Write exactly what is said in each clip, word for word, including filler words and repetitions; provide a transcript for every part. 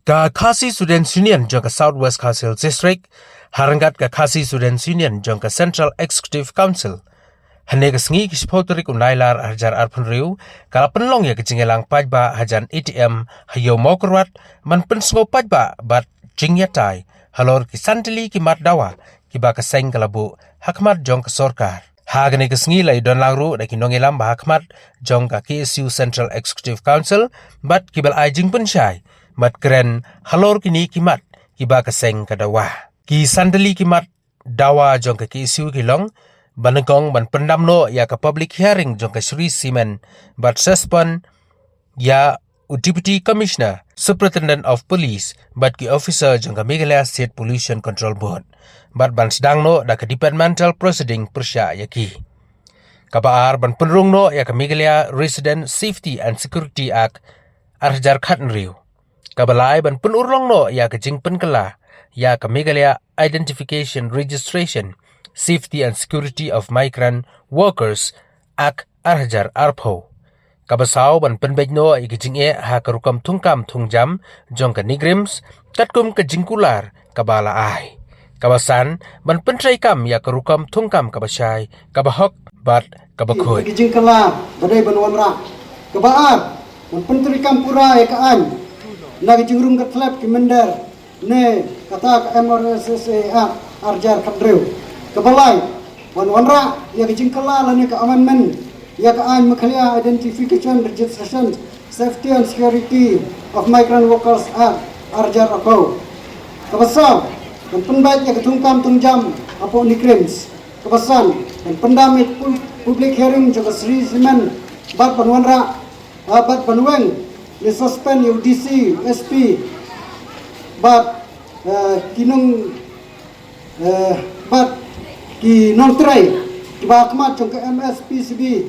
Ka Khasi Students Union jong ka South West Khasi Hills District, ha ryngkat ka Khasi Students Union jong ka Central Executive Council, hynne ka sngi ki shiphew tarik u Nailar arhajar arphew hynriew, ka la pynlong ïa ka jingïalang paidbah hajan A T M ha Ïew Mawkyrwat, ban pynsngew paidbah bad jingïatai halor ki san tylli ki mat dawa kiba ka seng ka la buh ha khmat jong ka sorkar. Ha kane ka sngi la ïadon lang ruh da ki nongïalam ba ha khmat jong ka K S U Central Executive Council bad kiba la ai jingpynshai bad kren halor kine ki mat kiba ka seng ka dawa. Ki san tylli ki mat dawa jong ka K S U ki long, ba nyngkong ban pyndam noh ïa ka public hearing jong ka Shree Cement bad suspend ïa u Deputy Commissioner, Superintendent of Police bad ki officer jong ka Meghalaya State Pollution Control Board, bad ban sdang noh da ka departmental proceeding pyrshah ïa ki. Kaba ar ban pynrung noh ïa ka Meghalaya Resident Safety and Security Act arhajar khathynriew. Kaba lai ban pynurlong noh ïa ka jingpynkylla ïa ka Meghalaya Identification, Registration, Safety and Security of Migrant Workers Act arhajar arphew. Kaba saw ban pynbeit noh ïa ka jingeh ha ka rukom thungkam thungjam jong ka NEIGRIHMS katkum ka jingkular kaba la ai. Kaba san ban pyntreikam ïa ka rukom thungkam kaba shai, kaba hok bad kaba khuid. Ka jingkylla ba dei ban wanrah. Kaba ar, ban pyntreikam pura ïa ka aiñ na ka jingrung ka thlep ki mynder ne kata ka M R S S A Act arhajar khathynriew. Kaba lai, ban wanrah ïa ka jingkylla lane ka amendment ïa ka aiñ Meghalaya Identification, Registration, Safety and Security of Migrant Workers Act arhajar arphew. Kaba saw, ban pynbeit ïa ka thungkam thungjam hapoh NEIGRIHMS. Kaba san, ban pyndam ïa ka pu-, public hearing jong ka Shree Cement bad ban wanrah, ah, bad ban weng ne suspend ïa u D C, S P bad, eh, ki nong, eh, bad ki nongtrei kiba ha khmat jong ka M S P C B,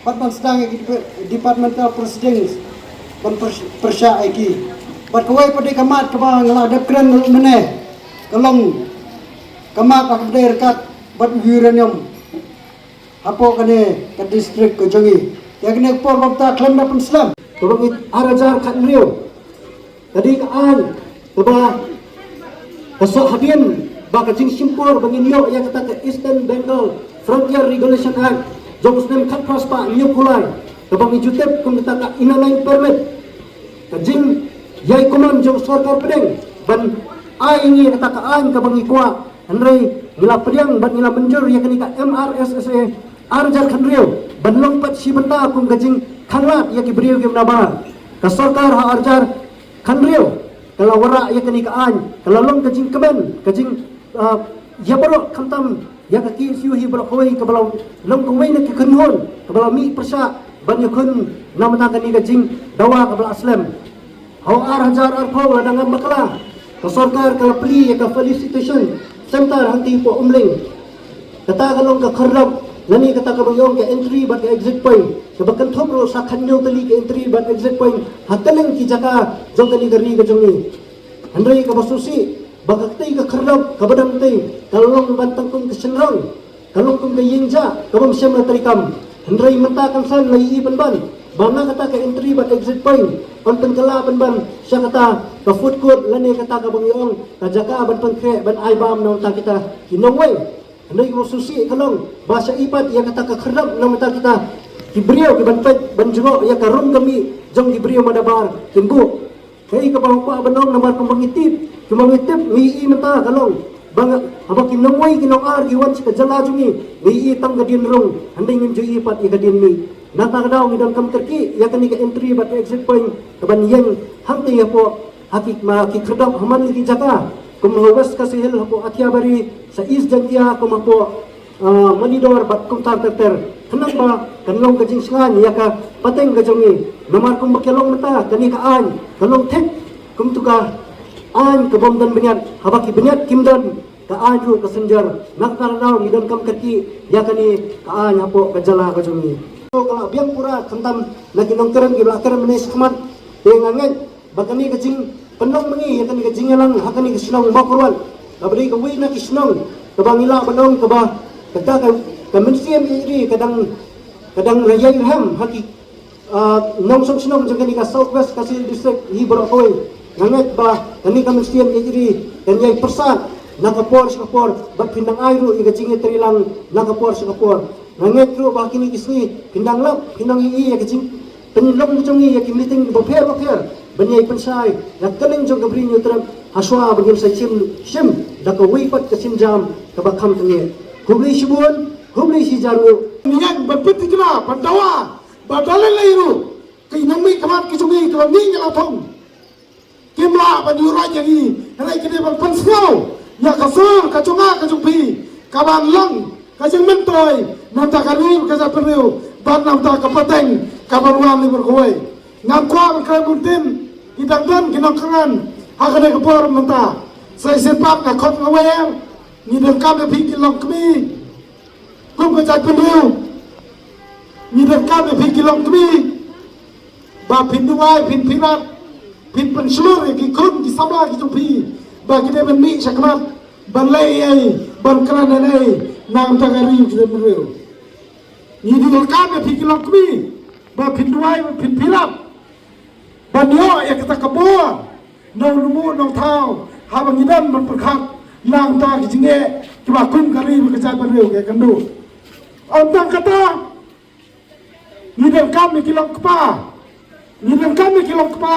bad ban sdang ïa ki dep-, departmental proceedings ban pyr-, pyrshah ïa ki. Bad kawei pat de ka mat kaba nga la dep kren mynne, ka long ka mat kaba dei ryngkat bad uranium hapoh kane ka district ka jong ngi. Ïa kane ka por ba mynta khlem da pynslem, kaba ngi arhajar khathynriew, ka dei ka aiñ kaba ka sah hadien ba ka jingshim por ba ngin ïoh ïa kata ka Eastern Bengal Frontier Regulation Act jong u snem khatphra spah hynñiewphew lai, kaba ngi ju tip kum kata ka Inner Line Permit. Ka jingïai kumne jong sorkar pdeng ban ai ïa ngi kata ka aiñ kaba ngi kwah, hynrei ngi la pdiang bad ngi la mynjur ïa kane ka M R S S A arhajar khathynriew ban long pat shi bynta kum ka jingkhanglad ïa ki briew kiba nabar. Ka sorkar ha arhajar khathynriew ka la wanrah ïa kane ka aiñ, ka la long ka jingkmen, ka jing, ah, ïa baroh, khamtam ïa ka K S U hi baroh kawei, kaba la long kawei na ki kynhun kaba la mih pyrshah ban ïakhun na bynta kane ka jingdawa kaba la slem. Ha u arhajar arphew, lada ngam bakla, ka sorkar ka la plie ïa ka felicitation center hangtei hapoh Umling. Kata ka long ka khyrdop lane kata kaba ngi ong ka entry bad ka exit point, kaba kynthup ruh sa khathynñiew tylli ka entry bad exit point ha kylleng ki jaka jong kane ka ri ka jong ngi. Hynrei kaba sngewsih ba katei ka khyrdop kaba dang tei ka long ban tang kum ka shynrang, ka long kum ka ïing jah kaba ym shym la treikam. Hynrei mynta kan san la ïohi pynban ba na kata ka entry bad exit point, kan pynkylla pynban sha kata ka food court lane kata kaba ngi ong ka jaka ban pynkhreh ban ai bam na bynta kita ki nongwei. Hynrei kaba sngewsih ka long ba sha i pat ïa kata ka khyrdop na bynta kita ki briew kiban peit ban jngoh ïa ka rung ka mih jong ki briew madabar kin buh. Kaei kaba nga kwah ban ong namar kumba ngi tip, kumba ngi tip, ngi i mynta ka long ba nga, haba ki nongwei ki nongar ki wan sha ka jylla jong ngi, ngi i tang ka dien rung, hynrei ngim ju i pat ïa ka dien mih. Nangta ka daw ngi donkam kyrkieh ïa kane ka entry bad ka exit point kaban ïeng hangtei hapoh ha ki, ma ki khyrdop ha man la ki jaka, kum ha West Khasi Hills hapoh Athiabari, sha East Jaintia kum hapoh, ah, Malidor bad kumta ter ter. Khnang ba kan long ka jingshngaiñ ïa ka pateng ka jong ngi. Namar kumba ka long mynta, kane ka aiñ ka long thik kum tu ka aiñ ka bym don bniat, haba ki bniat kim don, ka aiñ ruh ka synjor. Na kata ka daw ngi donkam kyrkieh ïa kane ka aiñ hapoh ka jylla ka jong ngi. To ka la biang pura, khamtam na ki nongkren kiba la kren mynne shakhmat. Te nga ngeit ba kane ka jingpynlong ma ngi ïa kane ka jingïalang ha kane ka shnong Mawkyrwat, kaba dei kawei na ki shnong kaba ngi lah ban ong kaba kata ka, ka mynsiem ïa ri ka dang, ka dang rayai rhem ha ki, ah, nongshong shnong jong kane ka South West Khasi Hills District hi baroh kawei. Nga ngeit ba kane ka mynsiem ïeit ri kan ïai pyrsad na ka por sha ka por, bad phin dang ai ruh ïa ka jingïatreilang na ka por sha ka por. Nga ngeit ruh ba kine ki sngi phin dang lap, phin dang ïohi ïa ka jingpynlong jong ngi ïa ki meeting bapher bapher ban ïai pynshai ïa ka liang jong ka Bri Hynñiewtrep, hashwa ba ngin sa shim, shim da kawei pat ka sienjam kaba kham tyngeh. Khublei shibun, khublei shihajar nguh. Ngi ïeng ban pynthikna, ban dawa ba da lei lei ruh ki nongmihkhmat ki jong ngi kiba mih na la thung kim lah ban ïuhroit ïa ngi. Hynrei ki dei ban pynsngew ïa ka sur ka jong nga ka jong phi, kaban long ka jingmyntoi na bynta ka ri ka jaitbynriew bad na bynta ka pateng kaban wan lyngba kawei. Ngam kwah ban kren bun ktien, ki dang don ki nongkren ha kane ka por mynta. Sa shisien pat nga khot nga wer, ngi donkam ïa phi ki longkmie kum ka jaitbynriew. Ngi donkam ïa phi ki longkmie ba phin duwai, phin pyrkhat, phin pynshlur ïa ki khun ki samla ki jong phi ba ki dei ban mih shakhmat ban leh ei ei, ban kren ei ei na ka bynta ka ri ka jaitbynriew. Ngi donkam ïa phi ki longkmie ba phin duwai, ba phin pyrkhat ban ïoh ïa kata ka bor na u nongbuh nongthaw haba ngi don ban pyrkhat na ka bynta ki jingeh kiba kum ka ri ka jaitbynriew ka ïakynduh. Ym tang kata, ngi donkam ïa ki longkpa, ngi donkam ïa ki longkpa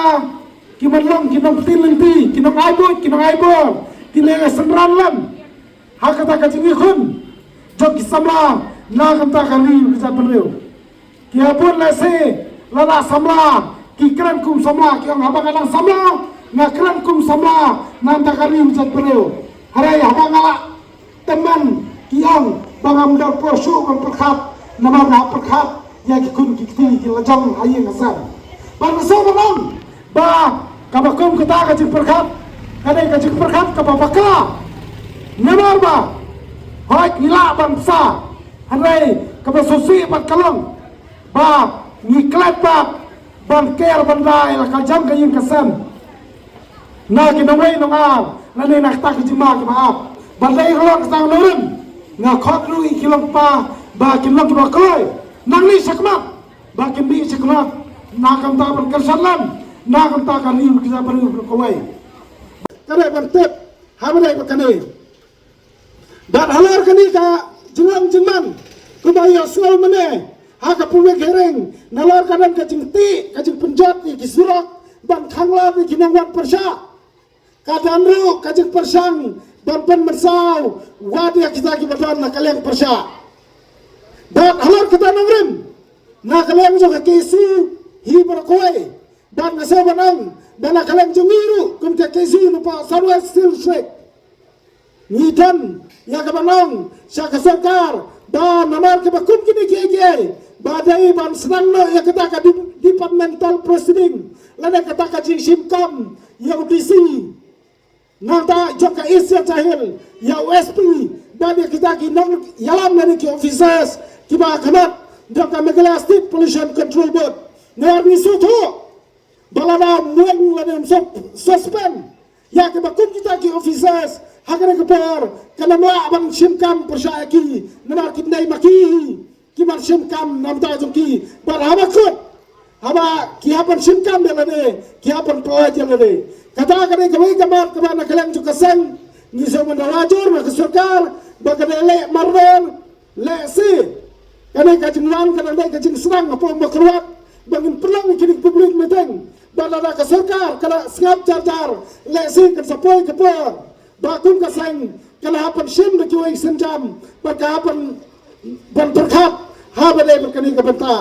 kiban long ki nongpynlong lynti, ki nongai buit, ki nongai bor, ki nongai synran lem ha kata ka jingïakhun jong ki samla na ka bynta ka ri ka jaitbynriew. Ki ïa bun lehse la lah samla, ki kren kum samla, ki ong haba nga dang samla nga kren kum samla na ka bynta ka ri ka jaitbynriew. Hynrei haba nga lah tymmen ki ong ba ngam don por shuh ban pyrkhat, namar nga pyrkhat ïa ki khun ki kti ki la jong ha ïing ha sem. Bad nga sngewbha ban ong ba kaba kum kata ka jingpyrkhat ka dei ka jingpyrkhat kaba bakla. Namar ba hooid ngi lah ban bsa, hynrei kaba sngewsih bad ka long ba ngi klet pat ban ker ban da ïa la ka jong ka ïing ka sem na ki nongwei nongar lane na kata ka jingma kiba ap. Bad lei halor kata nongrim, nga khot ruh ïa ki longkpa ba kin long kiba kloi nangne shakhmat, ba kin mih shakhmat na ka bynta ban kyrshan lang na ka bynta ka ri ka jaitbynriew kawei. Ka dei ban tip ha ba dei ba kane. Bad halor kane ka jinglong jingman, kumba ïohsngew mynne ha ka public hearing, nalor ka don ka jingtih, ka jingpynjot ïa ki surok ban khanglad ïa ki nongwan pyrshah, ka don ruh ka jingpyrshang ban pynmynsaw wat ïa kita kiba don na ka liang pyrshah. Bad halor kata nongrim, na ka liang jong ka K S U hi baroh kawei, bad nga sngewbha ban ong ba na ka liang jong ngi ruh kum ka K S U na poh South West Hill District, ngi don ïa kaban ong sha ka sorkar ba namar kaba kum kine kiei kiei ba dei ban sdang noh ïa kata ka de-, departmental proceeding lane kata ka jingshim kam ïa u D C nangta jong ka East Jaintia Hills, ïa u S P bad ïa kita ki nongïalam lane ki officers kiba khmat jong ka Meghalaya State Pollution Control Board. Namar ngi sngewthuh ba lada ym weng lane ym suspend ïa kiba kum kita ki officers ha kane ka por, kan ym lah ban shim kam pyrshah ïa ki, namar kim dei ma ki hi kiban shim kam na bynta jong ki. Bad haba kut, haba ki hap ban shim kam ïa lade, ki hap ban pynlait ïa lade. Kata ka dei kawei ka mat kaba na ka liang jong ka seng ngi sngewbha ban dawa jur na ka sorkar ba ka dei leh mardor. Lehse kane ka jingwan ka dang dei ka jingsdang hapoh Mawkyrwat ba ngin pynlong ïa kine ki public meeting. Bad lada ka sorkar ka la sngap jar jar, lehse kan sa poi ka por ba kum ka seng ka la hap ban shim da kiwei ki sienjam bad ka hap ban, ban pyrkhat ha ba dei bad kane ka bynta.